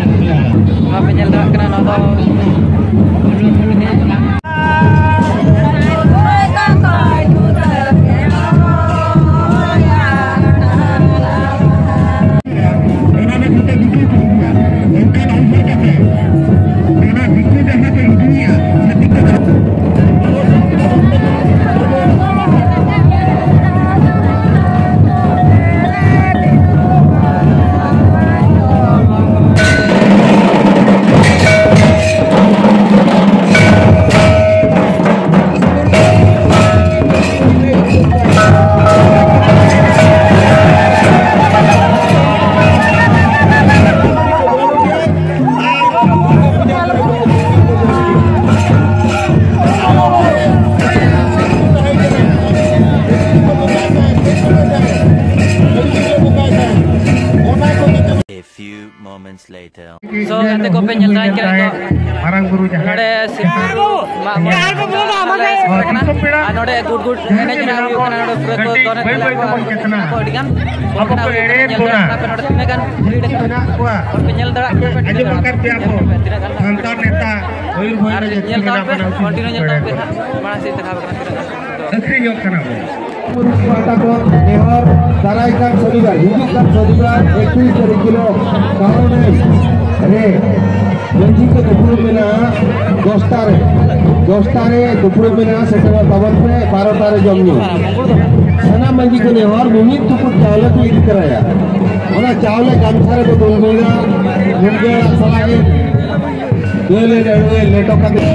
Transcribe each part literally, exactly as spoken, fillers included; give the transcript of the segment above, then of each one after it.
ᱱᱚᱣᱟ ᱯᱮ ᱧᱮᱞ ᱫᱟᱲᱮᱭᱟᱜ ᱠᱟᱱᱟ, ᱱᱚᱣᱟ ᱫᱚ ᱚᱱᱟ ᱫᱚ ᱡᱷᱚᱛᱚ ᱫᱤᱠᱩ ᱠᱚ ᱦᱤᱡᱩᱜᱼᱟ᱾ ᱚᱱᱠᱟᱱ ᱚᱵᱚᱥᱛᱟ ᱛᱮ ᱚᱱᱟ ᱫᱤᱠᱩ ᱡᱟᱦᱟᱸ ᱠᱚ ᱤᱫᱤᱭᱮᱫᱼᱟ, ᱚᱱᱟ ᱫᱤᱠᱩ ᱫᱚ A few moments later. So, ᱜᱟᱛᱮ ᱠᱚᱯᱮ ᱧᱮᱞ ᱫᱟᱲᱮᱭᱟᱜ ᱠᱟᱱᱟ ᱱᱤᱛᱚᱜ᱾ ᱢᱟᱨᱟᱝ ᱵᱩᱨᱩ ᱡᱟᱦᱮᱨ ᱱᱚᱰᱮ ᱥᱤᱵ ᱢᱟᱜ ᱢᱚᱬᱮ ᱟᱨ ᱫᱤᱥᱚᱢ ᱯᱮᱲᱟ ᱟᱨ ᱱᱚᱰᱮ ᱜᱩᱰ ᱜᱩᱰ ᱮᱱᱮᱡ ᱨᱮᱱᱟᱜ ᱦᱩᱭᱩᱜ ᱠᱟᱱᱟ᱾ ᱱᱚᱰᱮ ᱯᱩᱨᱟᱹ ᱠᱚ ᱠᱟᱹᱴᱤᱡ ᱫᱚᱱᱮᱫ ᱵᱟᱹᱭ ᱠᱟᱱᱟ ᱵᱟᱹᱭ ᱠᱚ᱾ ᱛᱮᱵᱚᱱ ᱪᱮᱛᱱᱟᱜᱼᱟ᱾ ᱟᱹᱰᱤ ᱜᱟᱱ ᱟᱵᱚ ᱠᱚ ᱮᱲᱮᱭᱮᱫ ᱵᱚᱱᱟ᱾ ᱟᱯᱮ ᱱᱚᱰᱮ ᱛᱤᱱᱟᱹᱜ ᱜᱟᱱ ᱵᱷᱤᱲ ᱢᱮᱱᱟᱜ ᱠᱚᱣᱟ᱾ ᱦᱚᱲ ᱯᱮ ᱧᱮᱞ ᱫᱟᱲᱮᱭᱟᱜ ᱠᱟᱱᱟ, ᱟᱸᱡᱚᱢ ᱟᱠᱟᱫ ᱯᱮᱭᱟ ᱠᱚ᱾ ᱛᱤᱱᱟᱹᱜ ᱜᱟᱱ ᱥᱟᱱᱛᱟᱲ ᱱᱮᱛᱟ ᱢᱚᱭᱩᱨᱵᱷᱚᱸᱡᱽ ᱟᱨ ᱨᱮ ᱧᱮᱞ ᱛᱟᱵᱚᱱ ᱯᱮ, ᱢᱮᱱᱟᱜ ᱵᱚᱱᱟ, continue ᱧᱮᱞ ᱛᱟᱵᱚᱱ ᱯᱮ ᱦᱟᱸᱜ᱾ ᱢᱟᱲᱟᱝ ᱥᱮᱫ ᱫᱮᱠᱷᱟᱣ ᱠᱟᱱᱟ ᱛᱤᱱᱟᱹᱜ ᱜᱟᱱ᱾ ᱟᱹᱠᱷᱨᱤᱧᱚᱜ ᱠᱟᱱᱟ ᱵᱚᱱ᱾ ᱯᱟᱦᱴᱟ ᱠᱷᱚᱱ ᱱᱮᱦᱚᱨ, ᱫᱟᱨᱟᱭ ᱠᱟᱱ ᱥᱚᱱᱤᱵᱟᱨ, ᱦᱤᱡᱩᱜ ᱠᱟᱱ ᱥᱚᱱᱤᱵᱟᱨ ᱮᱠᱛᱨᱤᱥ ᱛᱟᱹᱨᱤᱠᱷ ᱦᱤᱞᱳᱜ ᱠᱟᱨᱚᱱᱮ ᱨᱮ ᱢᱟᱹᱡᱷᱤ ᱠᱚ ᱫᱩᱯᱲᱩᱵ ᱢᱮᱱᱟᱜᱼᱟ ᱫᱚᱥᱴᱟ ᱨᱮ, ᱫᱚᱥᱴᱟ ᱨᱮ ᱫᱩᱯᱲᱩᱵ ᱢᱮᱱᱟᱜᱼᱟ, ᱥᱮᱴᱮᱨᱚᱜ ᱛᱟᱵᱚᱱ ᱯᱮ ᱵᱟᱨᱚᱴᱟ ᱨᱮ ᱡᱚᱢ ᱧᱩ᱾ ᱥᱟᱱᱟᱢ ᱢᱟᱹᱡᱷᱤ ᱠᱚ ᱱᱮᱦᱚᱨ ᱢᱤᱢᱤᱫ ᱴᱩᱠᱩᱡ ᱪᱟᱣᱞᱮ ᱠᱚ ᱤᱫᱤ ᱛᱚᱨᱟᱭᱟ, ᱚᱱᱟ ᱪᱟᱣᱞᱮ ᱜᱟᱢᱪᱷᱟ ᱨᱮᱵᱚ ᱫᱩᱞ ᱫᱩᱞᱟ, ᱢᱩᱱᱜᱟᱹ ᱟᱲᱟᱜ ᱥᱟᱞᱟᱜ ᱜᱮ ᱫᱟᱹᱞ ᱮ ᱞᱮᱴᱚ ᱠᱟᱛᱮ᱾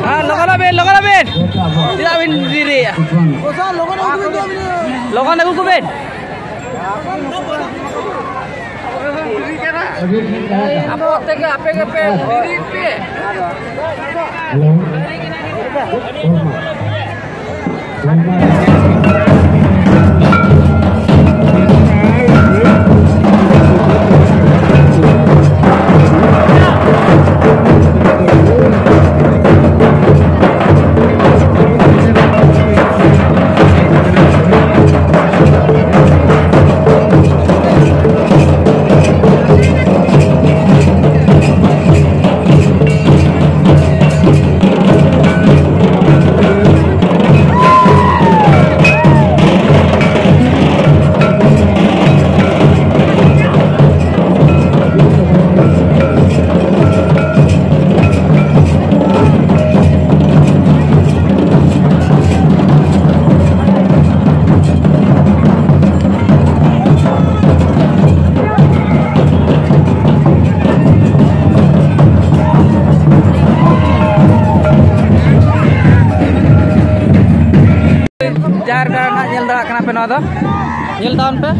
ᱦᱮᱸ, ᱞᱚᱜᱚᱱᱚᱜ ᱵᱮᱱ, ᱞᱚᱜᱚᱱᱚᱜ ᱵᱮᱱ᱾ ᱪᱮᱫᱟᱜ ᱵᱤᱱ ᱫᱮᱨᱤᱭᱮᱫᱼᱟ? ᱞᱚᱜᱚᱱ ᱟᱹᱜᱩ ᱠᱚᱵᱮᱱ᱾ ᱟᱵᱚ ᱛᱮᱜᱮ ᱟᱯᱮ ᱜᱮᱯᱮ ᱫᱮᱨᱤ ᱯᱮ᱾ ᱡᱟᱦᱮᱨ ᱜᱟᱲ ᱱᱟᱜ ᱧᱮᱞ ᱫᱟᱲᱮᱭᱟᱜ ᱠᱟᱱᱟ ᱯᱮ ᱱᱚᱣᱟ ᱫᱚ᱾ ᱧᱮᱞ ᱛᱟᱵᱚᱱ ᱯᱮ᱾